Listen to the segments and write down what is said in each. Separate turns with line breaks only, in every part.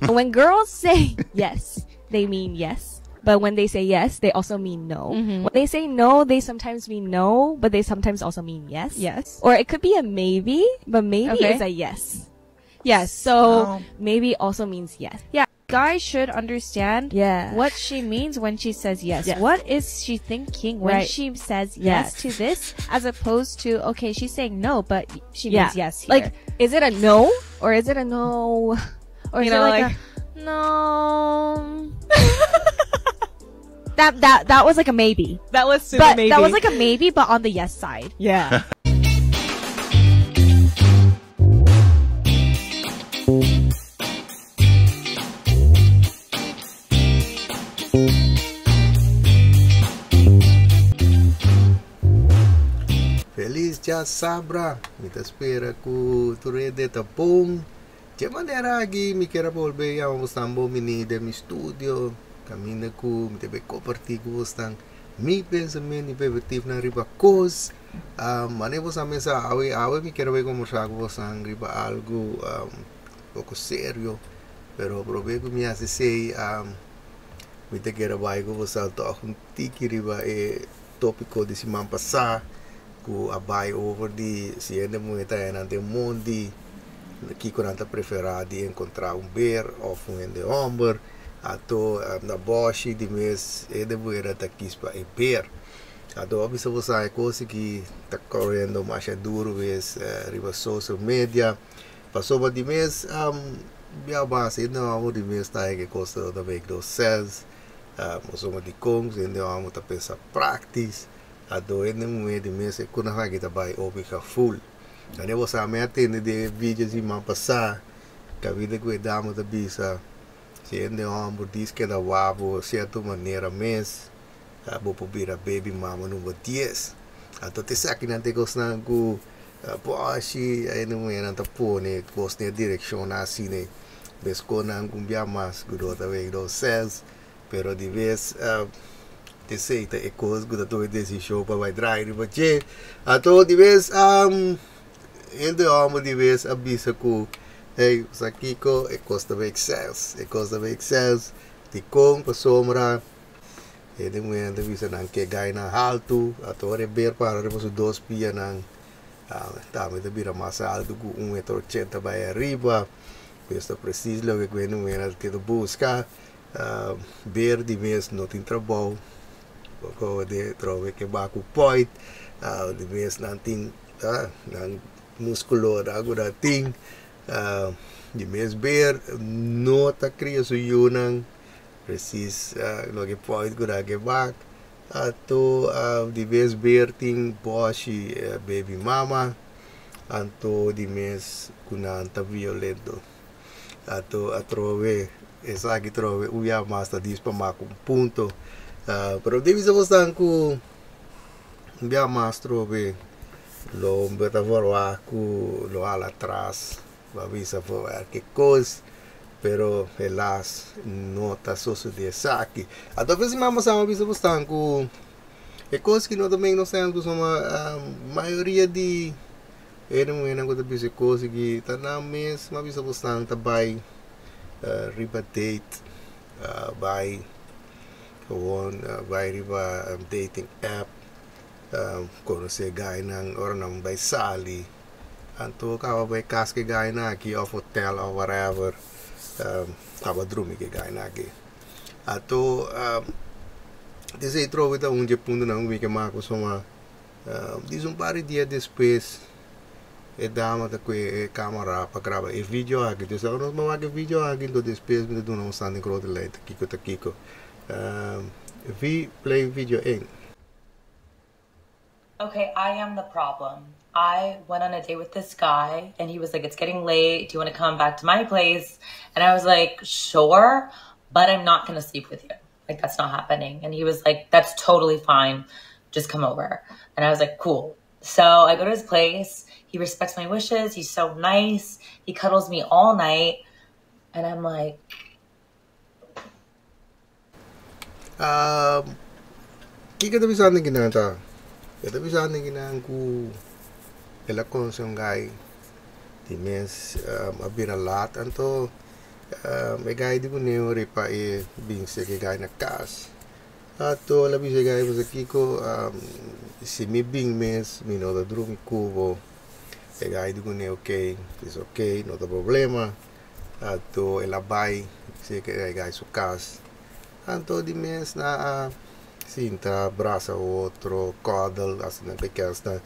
When girls say yes, they mean yes. But when they say yes, they also mean no. When they say no, they sometimes mean no, but they sometimes also mean yes.
Yes.
Or it could be a maybe, but maybe is a yes.
Yes.
So
Oh.
maybe also means yes.
Yeah. Guys should understand what she means when she says yes. What is she thinking when she says yes to this, as opposed to, okay, she's saying no, but she means yes here.
Like, is it a no or is it a no?
Or
You
is it
know,
like
like
a no? That was like a maybe.
That was super
But
maybe.
that was like a maybe, but on the yes side.
Yeah.
Feliz djasabra! Mi ta spera ku tur hende ta bon. Dje manera aki mi kier a bolbe yama bosnan bon bini den mi studio, kaminda ku mi ta bay kompartí ku bosnan mi pensamentu i perspektivnan riba kos. Manera bosnan mester awe, awe mi kier a bay kombersá ku bosnan riba algu poko serio, pero promé ku mi hasi esei mi ta kier a bay ku bosnan tòg un tiki riba e tópiko di siman pasá ku a bai over di si hende muhé ta hènan den mondi, kiko nan ta preferá di enkontrá un ber òf un hende hòmber. Anto na bòshi di mes hende muhénan ta kis pa e ber. Anto a bisa bo sa e kos aki ta koriendo masha duru mes riba social media. Pasobra di mes bia base hende hòmber di mes ta haña ku e kos ta make no sense. Pasobra dikon hende hòmber ta pensa praktis. Anto hende muhé di mes e ku nan aki ta bai opi gaful. Ane bo sa mi a tende den e video siman pasá kaminda ku e dama ta bisa si hende hòmber dis keda wak bo sierto manera mes bo por bira baby mama number dies. Anto ta esaki nan ta e kosnan ku bòshi hende muhénan ta pone kos den e direkshon asina meskos nan ku un bia mas ku no ta make no sense. Pero di bes esey ta e cos cu ta tuma e decision pa bay draai riba dje. Anto di bes hende homber di bes a bisa cu hey sa kico e cos ta make sense, e cos ta make sense. Dicon? Pasobra hende muher ta bisa nan ke gainan halto, anto ora e ber para riba su dos pianan tambe ta bira mas halto cu un metro ochenta bay ariba. Pues ta precies loke cu hende muher a keda busca. Ber di mes no tin trabou, poko de trobe ke ba ku point, di mes nan tin nan muskulo nan ku nan tin, di mes ber no ta kria su yunan presis loke point ku nan ke bak, anto di mes ber tin bòshi baby mama, anto di mes ku nan ta violento. Anto atrobe esaki trobe un bia mas ta dis pa mak un punto. Pero di bisa bosnan ku un bia mas trobe lo homber ta forwak ku lo hala atras pa bisa for ke kos pero helas no ta sosode esaki. Anto a siman pasá mi a bisa bosnan ku e kos ki no ta make no sense pasobra mayoria di Hende muhénan ku ta bisa e kos aki ta nan mes m'a bisa bosnan ta bai riba date, bai gewoon bai riba dating app konosé gainan ora nan bai sali anto kaba bai kas ku e gainan aki òf hotel òf whatever kaba drumi ku e gainan aki. Anto esei trobe ta un dje puntonan ku mi ke maka pasobra. Dis un par di dia despues e dama ta kue e camera pa graba e video aki. Entonces ora nos wak e video aki entonces despues mi ta duna un stand den grote lijn ta kiko ta kiko. Vi play video een.
Okay, I am the problem. I went on a date with this guy and he was like, It's getting late. Do you want to come back to my place? And I was like, Sure, but I'm not going to sleep with you. Like, that's not happening. And he was like, That's totally fine. Just come over. And I was like, Cool. So I go to his place. He respects my wishes. He's so nice. He cuddles me all night. And I'm like,
Um, kiko ta bisa kinan ta? E ta bisa kinan ku el a conoce un guy di mes a bira laat anto. E guy di ku ne ripa e bin se ke guy na kas. Ato la bisa guy basta kiko si mi bin mes mi no ta drumi kubo. E guy di ku ne okay, is okay, no ta problema. Ato el a bai se ke e guy su kas. Anto di mes na a sinta brasa otro, cuddle, asina bekesta.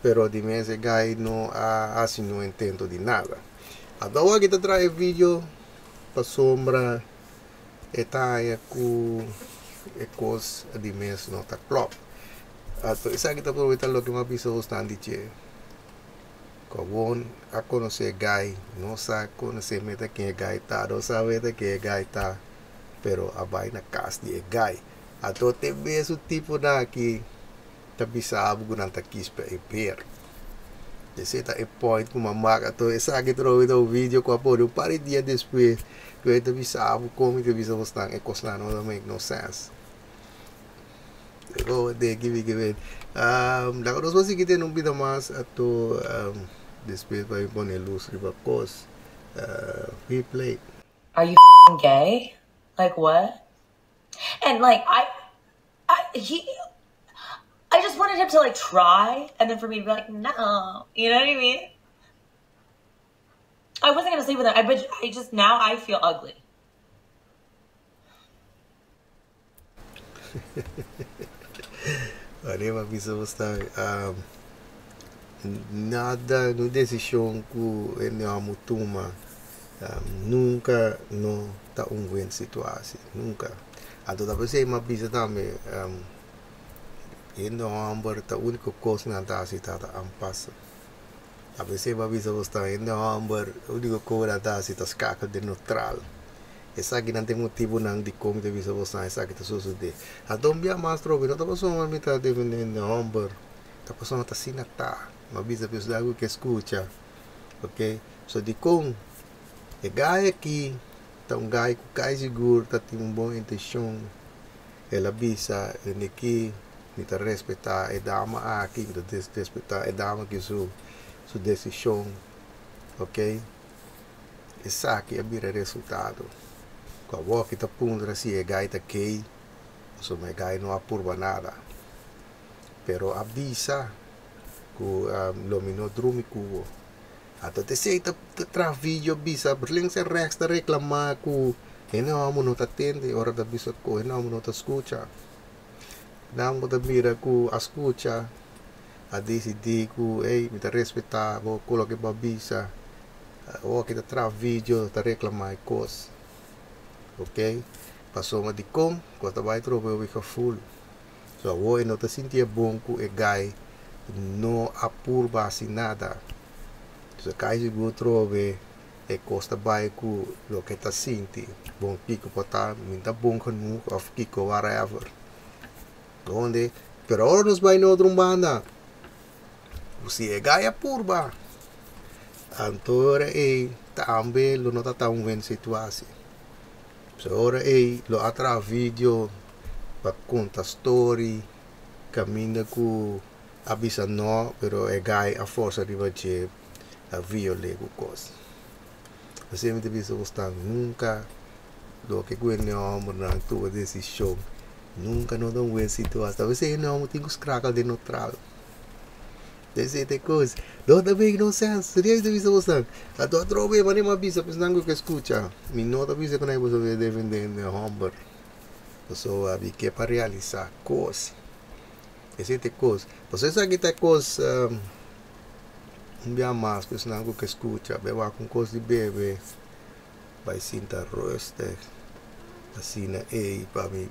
Pero di mes e guy no a hasi no intento di nada. Anto awor aki ta traha e video pasobra e ta haña ku e kos di mes no ta klòp. Anto esaki ta probeta loke mi a bisa bosnan di dje. Ku awor a konosé e guy, no sa konosé meta ken e guy ta, no sa meta ken e guy ta, pero a bai na kas di e guy. Anto te mes un tiponan aki ta bisa bo ku nan ta kis pa e ber. Esei ta e point ku mi a maka. Anto esaki trobe ta un video ku a pone un par di dia despues ku e ta bisa bo kon mi ta bisa bosnan e kosnan no ta make no sense. Bo deki mi ke wen. Laga nos por sigui tene un bida mas anto despues pa mi pone lus riba kos. Replay.
Are you gay? Like what? And like I he I just wanted him to like try and then for me to be like, no. You know what I mean? I wasn't gonna sleep with him. I but I just now I feel ugly.
Wanneer bisa bo nada no desishon ku e amo tuma nunka no ta un win situatie, nunka. Anto ta pensei m'a bisa tambe hende hòmber ta úniko kos nan ta hasi ta aanpassen. Ta pensei m'a bisa bo sta hende hòmber úniko kos nan ta hasi ta skakel den neutral. Esaki nan tin motibunan di kon mi ta bisa bo esaki ta sosodé. Anto un bia mas trobe no ta pasobra mi ta defendé hende hòmber, ta pasobra ta asina ta. M'a bisa pesnan ku ke skucha, okay. So dikon e guy aki ta un guy ku kai sigur ta tin un bon intenshon. El a bisa hende aki mi ta respetá e dama aki, mi ta respetá e dama aki su desishon, okay. Esaki a bira resultado. Ku awor ki ta puntra si e guy ta gay, pasobra e guy no a purba nada. Pero a bisa ku lo mi no drumi ku bo. Anto t'esei ta traha video bisa links en rechts ta reklamá ku hende hòmber no ta tende ora ta bisa ku hende hòmber no ta skucha. Nan bo ta mira ku a skucha a disidí ku ey mi ta respetá bo ku loke bo a bisa. Awor ki ta traha video ta reklamá e kos. Okay, pasobra dikon ku a ta bai trobe hopi gevoel. So awor e no ta sintié bon ku e guy no a purba hasi nada. So kai sigur trobe e kos ta bai ku loke e ta sinti. Bon kiko por ta mi ta bon genoeg of kiko whatever. Donde pero ora nos bai na otro un banda ku si e guy a purba anto ora ei tambe lo no ta ta un buen situatie. So ora ei lo a traha video pa konta story kaminda ku a bisa no pero e guy a forsa riba dje a viol'é ku kos. Asina mi ta bisa ku stan nunka loke ku hende hòmbernan tuma desishon nunka no ta un buen situatie. Avese hende hòmber tin ku skrakel den neutral. Esei ta e kos. No ta make no sense. Serieus mi ta bisa boso. Anto atrobe manera mi a bisa esnan ku ke skucha mi no ta bisa ku nan boso ta defende hende hòmber. Pasobra mi ke pa realisá kos. Esei ta e kos. Pasobra esaki ta e kos un bia mas ku esnan ku ke skucha bai wak un kos di bebe bai sinta rustig asina ei pa mi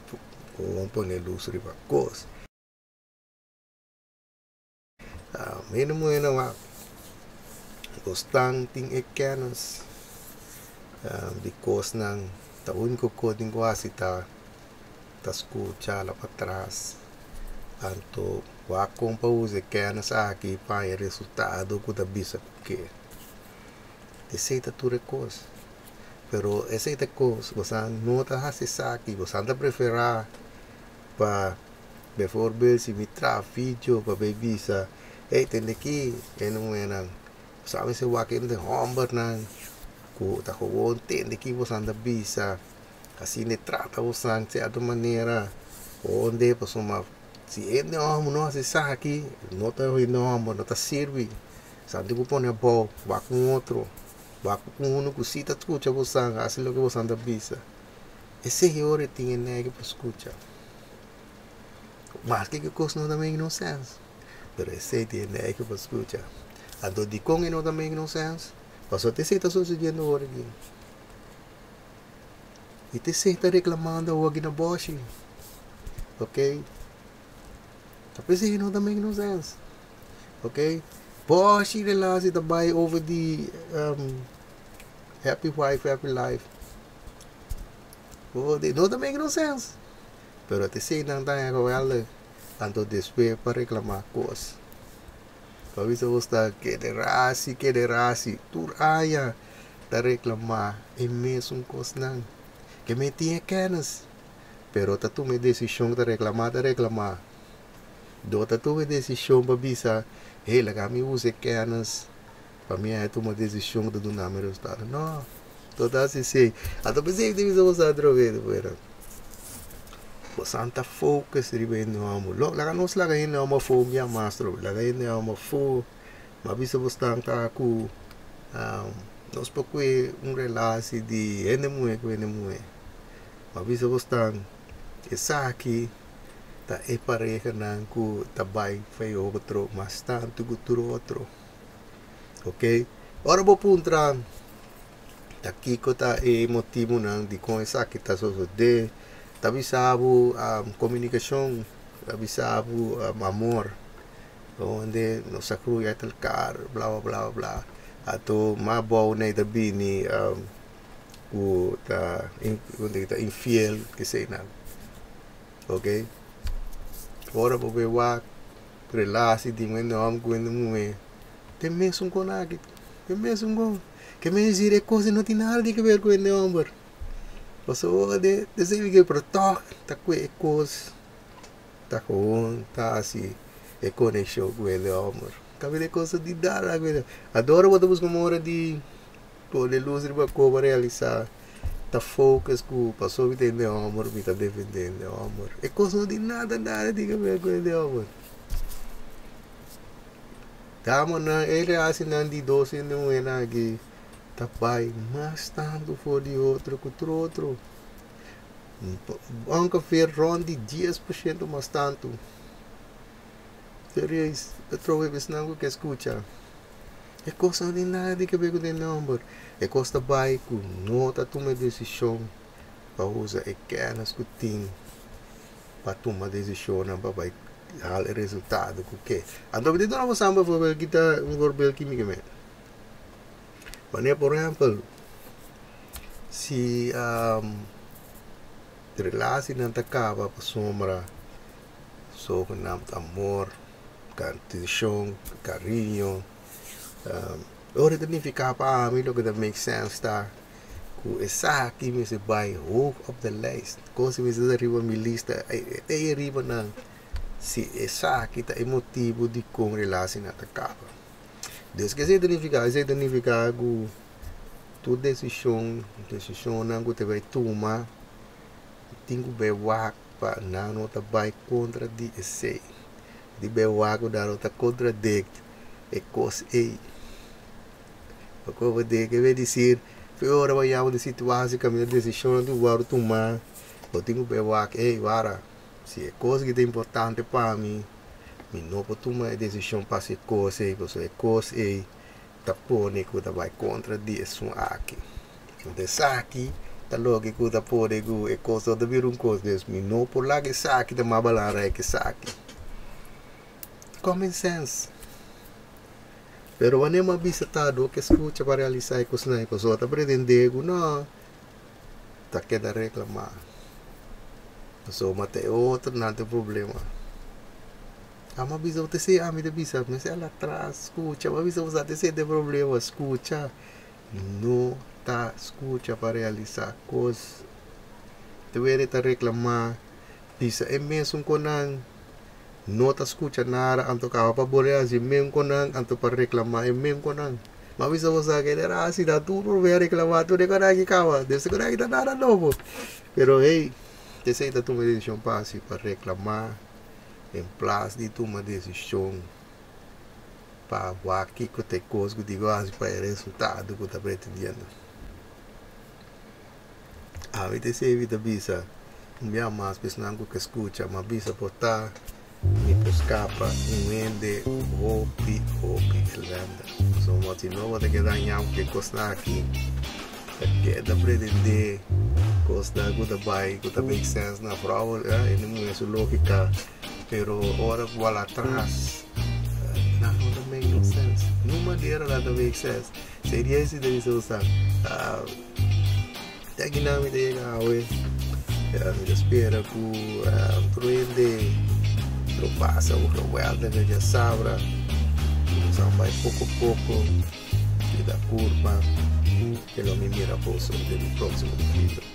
por pone lus riba kos. Hende muhénan wak bosnan tin e kennis di kosnan ta úniko kos tin ku hasi ta skucha la patras anto wak kon pa usa e kennis aki pa haña resultado ku ta bisa ku ke. Esei ta tur e kos pero esei ta e kos bosan no ta hasi esaki bosan ta preferá pa Bijvoorbeeld si mi traha video pa bay bisa hey tende aki hende muhernan sa mester wak hende hombernan. Ku ta gewoon tende ki boso ta bisa. Asina e trata boso di sierto manera. Onde pasobra si hende hòmber no hasi esaki, no ta hende hòmber, no ta sirbi. Santi ku pone abou, wak ku otro. Wak ku uno ku si ta skucha boso, hasi loke boso ta bisa. Esei ora tin e nege pa skucha. Maske ku kos no ta make no sense. Pero esei tin e nege pa skucha. Anto dikon e no ta make no sense? Pasobra esei ta susediendo awor aki. I esei ta reklamando awor aki na bòshi. Ok? Ta p'esei no ta make no sense. Ok? Bòshi relatie ta bai over di happy wife, happy life. Oh, no ta make no sense. Pero esei nan ta geweldig. Anto despues pa reklamá kos. Pa bisa bo ta kede rasi, kede rasi. Tur aña ta reklamá e mesun kosnan. Ke men tin e kennis. Pero ta tuma desishon ta reklamá, ta reklamá. No ta tuma desishon pa bisa, hey, laga mi usa e kennis. Pa mi e tuma desishon ta duna mi resultado. No. Total si si. Anto p'esei mi ta bisa boso atrobe bueno. Boso ta focus riba hende hòmber. Lo, laga nos laga hende hòmber afó un bia mas trobe. Laga hende hòmber afó. Ma bisa boso ta ku nos por kue un relatie di hende muhé ku hende muhé. Ma bisa boso esaki ta e parehanan ku ta bai for otro mas tantu ku tur otro. Ok? Ora bo puntra ta kiko ta e motibonan dikon esaki ta sosodé. Ta bisa bo komunikashon, ta bisa bo amor. Onde nos a groei uit elkaar, bla bla bla bla. Anto mas abou nei ta bini ku ta ta infiel keseinan. Ok? Ora bo bai wak relatie di un hende hòmber ku hende muhé, ta e mesun kon aki, ta e mesun kon. Ke men disi e kos no tin nada di keber ku hende hòmber. Pasobra de esei ke pero tòg ta kue e kos ta gewoon ta hasi e konekshon ku hende hòmber. Kabia e kos di nada. Anto ora bo ta buska un ora di pone lus riba koba realisá ta focus ku pasobra mi ta hende hòmber mi ta defendé hende hòmber. E kos no tin nada nada di keber ku hende hòmber. Damanan e relashonnan di dos hende muhénan aki ta bai mas tantu for di otro ku tur otro. Ongeveer rònt di 10% mas tantu. Serieus, atrobe esnan ku ke skucha. E kos no tin nada di keber ku hende hòmber. E kos ta bai ku no ta tuma desishon pa usa e kennis ku tin pa tuma desishonnan pa bai haal e resultado ku ke. Anto mi ta duna boso bijvoorbeeld kita un voorbeeld kimikamente. Wanneer, por ehèmpel, si relatienan ta kaba pasobra zogenaamd amor, atenshon, kariño, ora ta nifiká pa ami loke ta make sense ta ku esaki mester bai hoog op de lijst. Kos mester ta riba mi lista, te riba nan si esaki ta e motibu dikon relatienan ta kaba. Dus ke esei ta nifiká? Esei ta nifiká ku tur desishon, desishonnan ku ta bai tuma tin ku bai wak pa nan no ta bai kontra di esei. Di bai wak ku nan no ta kontradikt e kos ei. Pasobra ke bai disir ora bo yama di situasie kaminda desishonnan tin ku wòrdu tumá, bo tin ku bai wak, ey wara, si e kos aki ta importante pa mi, mi no por tuma e desishon pa hasi e kos ei, pasobra e kos ei ta pone ku ta bai kontra di esun aki. Anto esaki ta loke ku ta pone ku e kos no ta bira un kos, dus mi no por laga esaki ta mas belangrijk ku esaki. Common sense. Pero wanneer mi a bisa ta dor ke skucha pa realisá e kosnan ei, pasobra ta pretendé ku no ta keda reklamá. Pasobra ta e otronan ta e problema. Ami a bisa bo ta esei, ami ta bisa mester hala atras skucha, mi a bisa bo sa ta esei ta e problema, skucha. No ta skucha pa realisá kos. Te wede ta reklamá, bisa e mesun ku nan no ta skucha nada, anto kaba pa bo hasi men ku nan, anto pa reklamá e men ku nan. Ma bisa bo sa que era asina, tur por a reclama, tur e kos caba. Desde ku ta nada nobo. Pero hey, esey ta tuma decision fácil pa reclama en plaza di tuma decision pa wak kiko ta e kos ku digo hasi pa e resultado ku ta pretendiendo. Ami ta esey ta bisa un bia mas personanan ku ke skucha, ma bisa por ta mi por skapa un hende hopi hopi ellende. So si no bo ta keda dañá ku e kosnan aki, ta keda pretendé kosnan ku ta bai ku ta make sense na vrouw, e muhé su lógika, pero ora ku wak atras, nan no ta make no sense. Niun manera nan ta make sense. Seria esi ta bisa bo sa. Te aki nan mi ta yega awe. Mi ta spera ku tur hende lo pasa un geweldige djasabra. Nos a bai poko poko cuida curpa. Ke lo mi mira boso den mi próximo video.